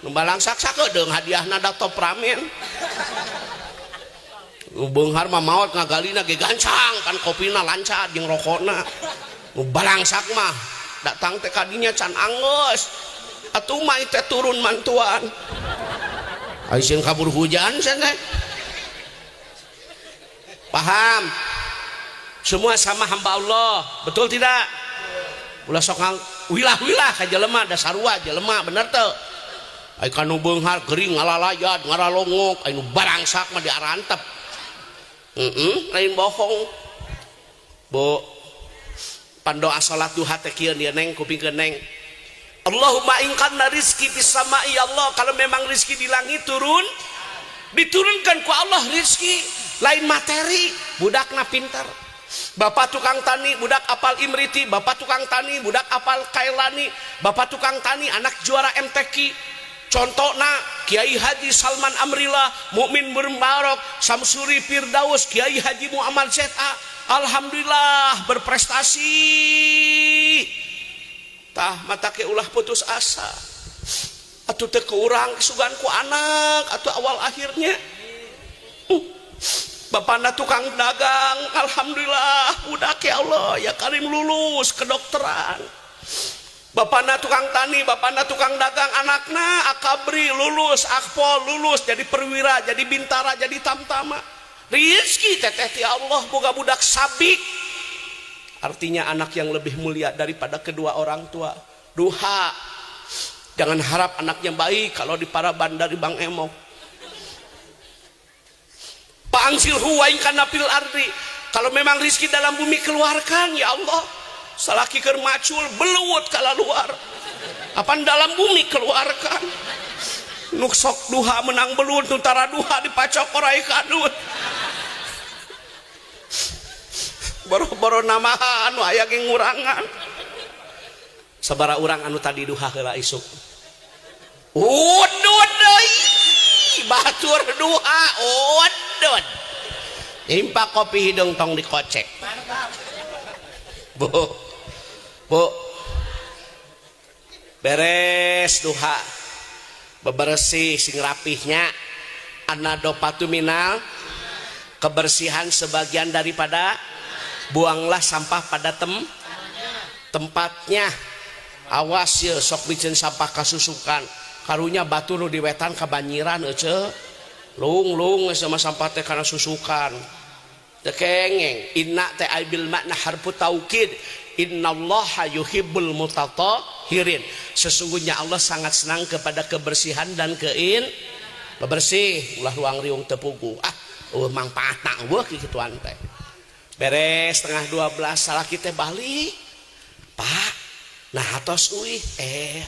Nu balangsak sakedeung hadiahna da top ramen. Nu beunghar mah maot ngagalina ge gancang kan kopina lancar jeung rokona. Nu balangsak mah datang teh kadinya can anggeus. Atuh mah teh turun mantuan. Ai sieun kabur hujan cenah. Paham? Semua sama hamba Allah, betul tidak? Ulah sok wilah-wilah ka jelema da sarua jelema, bener teu? Ai kanu beunghar gering ngalalayat, ngaralongok, ai nu barangsak mah diarantep. Lain bohong. Bu, pandoa salat duha teh kieu dia neng kupingkeun neng. Allahumma in kana rizki fis sama'i ya Allah, kalau memang rizki di langit turun, diturunkan ku Allah rizki, lain materi, budakna pintar. Bapak tukang tani, budak apal Imriti, bapak tukang tani, budak apal Kailani, bapak tukang tani, anak juara MTQ. Contohna Kiai Haji Salman Amrillah, Mukmin Berbarok, Samsuri Firdaus, Kiai Haji Muhammad ZA, alhamdulillah berprestasi. Tah mata ke ulah putus asa. Atuh teu kurang sugan ku anak atuh awal akhirnya. Bapakna tukang dagang, alhamdulillah budak ya Allah ya karim lulus kedokteran. Bapakna tukang tani, bapakna tukang dagang, anakna akabri lulus, akpol lulus, jadi perwira, jadi bintara, jadi tamtama. Rizki teteh ti Allah boga budak sabik. Artinya anak yang lebih mulia daripada kedua orang tua. Duha. Jangan harap anaknya baik kalau di paraban dari Bang Emok. Pangsilhu wa in kana fil ardi. Kalau memang rizki dalam bumi keluarkan ya Allah. Salaki keur macul belut kala luar. Apan dalam bumi keluarkan. Nu sok duha menang belut, nu tara duha dipacok orai kadut. Boro-boro namaha anu aya ge ngurangan. Sabaraha urang anu tadi duha heula isuk. Udud deui. Batur duha udud. Impak kopi hidung tong dikocek. Bu, bu, beres duha, bebersih sing rapihnya, anadopatu minal, kebersihan sebagian daripada, buanglah sampah pada tempatnya. Awas ya sok bikin sampah kasusukan, karunya batu nu diwetan kabanjiran ece, lung-lung sama sampah teh kana susukan. Tekengeng inna teh bil makna harfu taukid, innallaha yuhibbul mutatahhirin. Sesungguhnya Allah sangat senang kepada kebersihan dan kein bebersih, ulah ruang riung tepugu. Ah, eueuh mangpaatna eueuh kituan teh. Beres 11:30 salaki teh balik. Pak, nah atos uih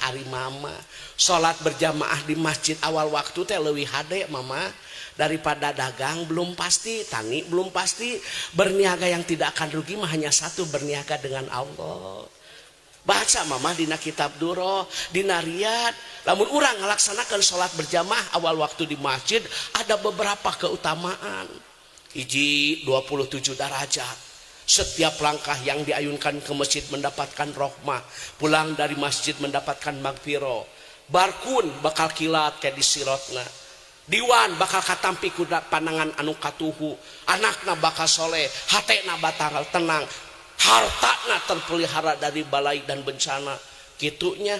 ari mama salat berjamaah di masjid awal waktu teh leuwih hade mama. Daripada dagang belum pasti, tani belum pasti, berniaga yang tidak akan rugi mah hanya satu, berniaga dengan Allah. Baca mama dina kitab Duro, dina Riyad. Lamun urang ngalaksanakeun salat berjamaah awal waktu di masjid ada beberapa keutamaan. Hiji 27 derajat. Setiap langkah yang diayunkan ke masjid mendapatkan rohmah, pulang dari masjid mendapatkan magfirah. Barkun bakal kilat kayak di sirotna. Diwan bakal katampi kuda panangan anu katuhu, anakna bakal soleh, hatena bakal tenang, hartana terpelihara dari balai dan bencana. Gitunya,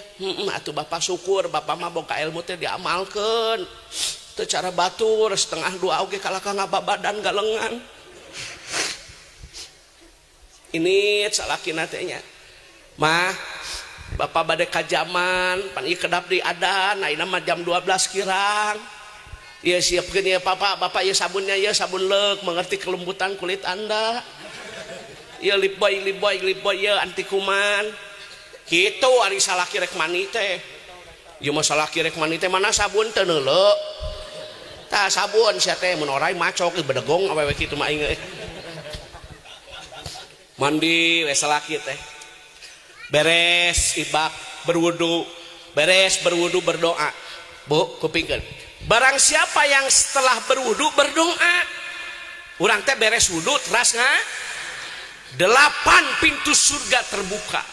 atuh bapak syukur, bapak mah boga ilmu teh diamalkeun. Teu cara batur 1:30 oge kalakah ngababadan galengan. Ini salakina teh nya. Mah bapak bade ka jaman, pan ieu kedap di adan, ayeuna mah jam 12 kirang. Ya siapkan ya papa, bapak ya sabunnya ya sabun lek, mengerti kelembutan kulit Anda. Ieu lip boy ieu anti kuman. Kitu ari salaki rek mandi teh. Ieu mah salaki rek mandi teh mana sabun teu neuleu. Tah sabun sia teh mun orai macok bedegong awewe kitu mah aing. Mandi we salaki teh. Beres ibak berwudu, beres berwudu berdoa. Bu, kupingkeun. Barang siapa yang setelah berwudu berdoa, urang teh beres wudu teras nga 8 pintu surga terbuka.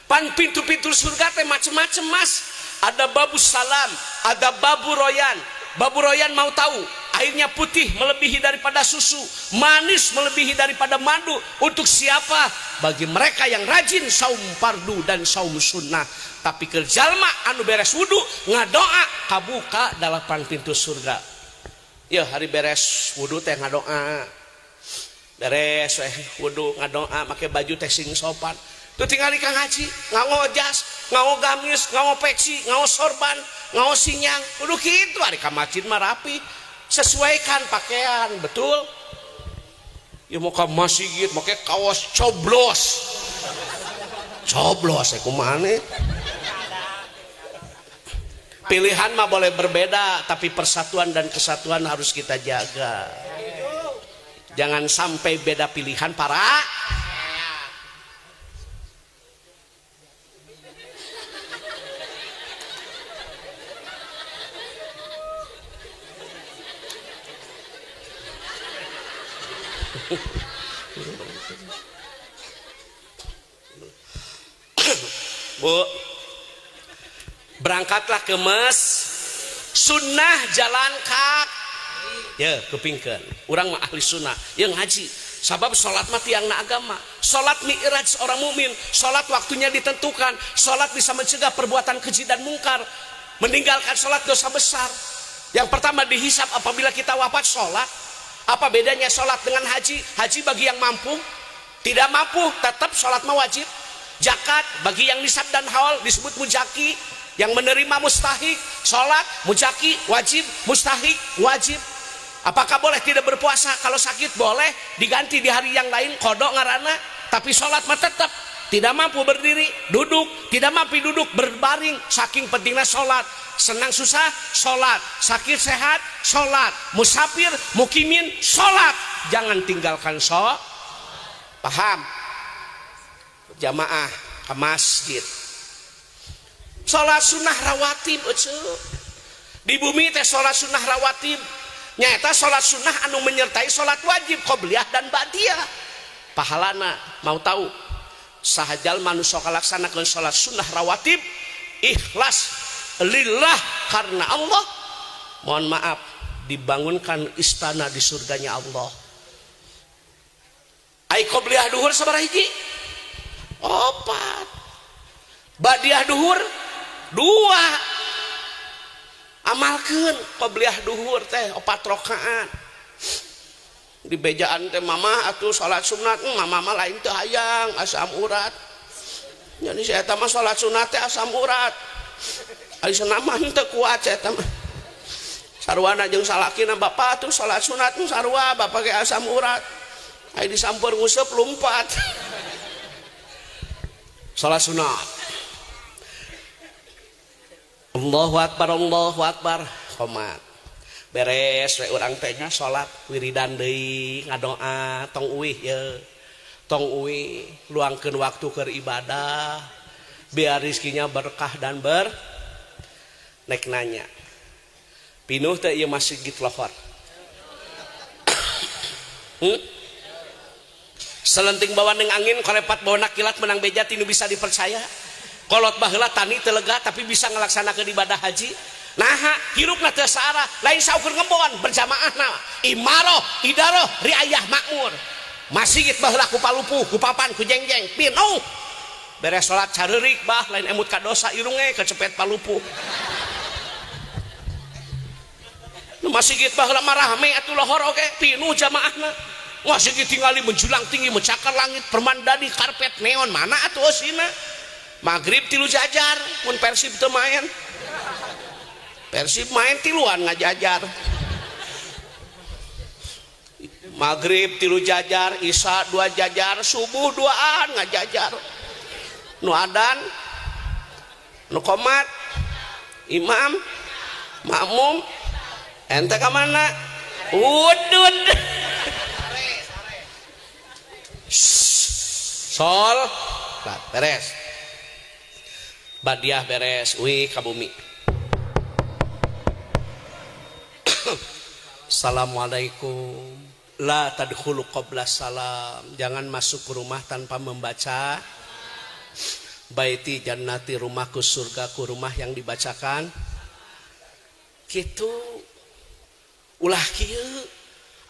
Pan pintu-pintu surga teh macem-macem mas. Ada babu salam, ada babu royan. Babu royan mau tahu, airnya putih melebihi daripada susu, manis melebihi daripada madu. Untuk siapa? Bagi mereka yang rajin saum fardu dan saum sunnah. Tapi keur jalma anu beres wudu ngadoa kabuka 8 pintu surga. Ya hari beres wudu teh ngadoa. Beres wudu ngadoa make baju teh sing sopan. Tuh tinggal ka ngaji, nganggo jas, nganggo gamis, nganggo peci, nganggo sorban, nganggo sinyang. Kudu kitu ari ka masjid mah rapi. Sesuaikan pakaian, betul? Ya mau ka masjid make kaos coblos. Coblos kumaha nih? Pilihan mah boleh berbeda, tapi persatuan dan kesatuan harus kita jaga. Jangan sampai beda pilihan para Bu, berangkatlah ke mes sunnah jalan kaki. Ya, kupingkeun. Urang mah ahli sunnah, ya ngaji. Sabab salat mah tiangna agama. Salat mi'raj seorang mukmin, salat waktunya ditentukan, salat bisa mencegah perbuatan keji dan mungkar. Meninggalkan salat dosa besar. Yang pertama dihisab apabila kita wafat salat. Apa bedanya salat dengan haji? Haji bagi yang mampu, tidak mampu tetap salat mah wajib. Zakat bagi yang nisab dan haul disebut mujaki, yang menerima mustahik. Salat mujaki wajib, mustahik wajib. Apakah boleh tidak berpuasa? Kalau sakit boleh, diganti di hari yang lain, kodok ngarana. Tapi salat mah tetap. Tidak mampu berdiri, duduk. Tidak mampu duduk, berbaring. Saking pentingnya salat. Senang susah, salat. Sakit sehat, salat. Musafir, mukimin, salat. Jangan tinggalkan salat. Paham? Jamaah ke masjid. Salat sunnah rawatib eceu. Di bumi teh salat sunnah rawatib. Nyata salat sunnah anu menyertai salat wajib qobliyah dan ba'diyah. Pahalana mau tahu? Sahajal manusia kalaksanakeun salat sunnah rawatib ikhlas lillah karena Allah, mohon maaf, dibangunkan istana di surganya Allah. Ai qobliyah duhur sabaraha hiji? 4. Ba'diyah duhur 2. Amalkeun qobliyah duhur teh 4 rakaat. Di bejaan teh mama atuh salat sunat, mama mah lain teu hayang asam urat. Jadi saya mah salat sunat teh asam urat. Ari senaman teu kuat saya mah. Sarwana jeung salakina bapak atuh salat sunat sarua bapak ge asam urat. Ari disampeur nguseup lumpat. Salat sunat. Allahu akbar, Allahu akbar. Qomat. Beres we urang teh nya salat wiridan deui ngadoa tong uih ye. Tong uih luangkeun waktu keur ibadah biar rizkinya berkah dan ber nek nanya. Pinuh teh ieu masjid lohor. Selenting bawa neng angin kolepat bawa kilat menang beja tinu bisa dipercaya. Kolot baheula tani teu lega tapi bisa ngalaksanakeun ibadah haji. Naha hirupna teu saarah, lain saukur ngebon berjamaahna. Imaroh, idaroh, riayah makmur. Masjid baheula ku palupuh, ku papan, ku jengjeng, pinuh. Beres salat careurik bah lain emut ka dosa irunge kecepet palupuh. Nu masjid baheula mah rame atuh lohor oge pinuh jamaahna. Masjid tingali menjulang tinggi mencakar langit permandani karpet neon mana atuh eusina. Maghrib tilu jajar mun Persib teu main. Persib main tiluan ngajajar. Maghrib 3 jajar, isya 2 jajar, subuh 2an ngajajar. Nu adan, nu qomat, imam, makmum, ente ka mana? Udud. Sol, beres. Badiah beres, uih ka bumi. Assalamualaikum. La tadkhulu qabla salam. Jangan masuk ke rumah tanpa membaca. Baiti jannati, rumahku surgaku, rumah yang dibacakan. Kitu. Ulah kieu.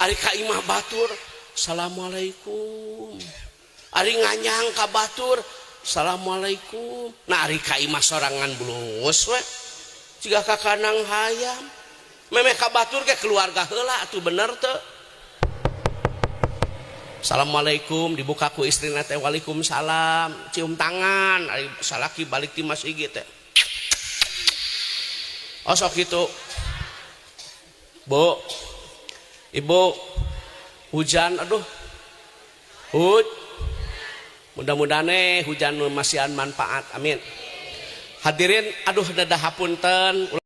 Ari ka imah batur, assalamualaikum. Ari nganyang ka batur, assalamualaikum. Nah ari ka imah sorangan bulungus we. Jiga ka kanang hayam. Memeh ka batur ke keluarga heula atuh bener teu. Assalamualaikum, dibuka ku istrina teh, waalaikumsalam, cium tangan, ari salaki balik ti masjid teh. Oh sok kitu. Bu, ibu, hujan aduh. Mudah-mudahan hujan masihan manfaat, amin. Hadirin, aduh dadah hapunten.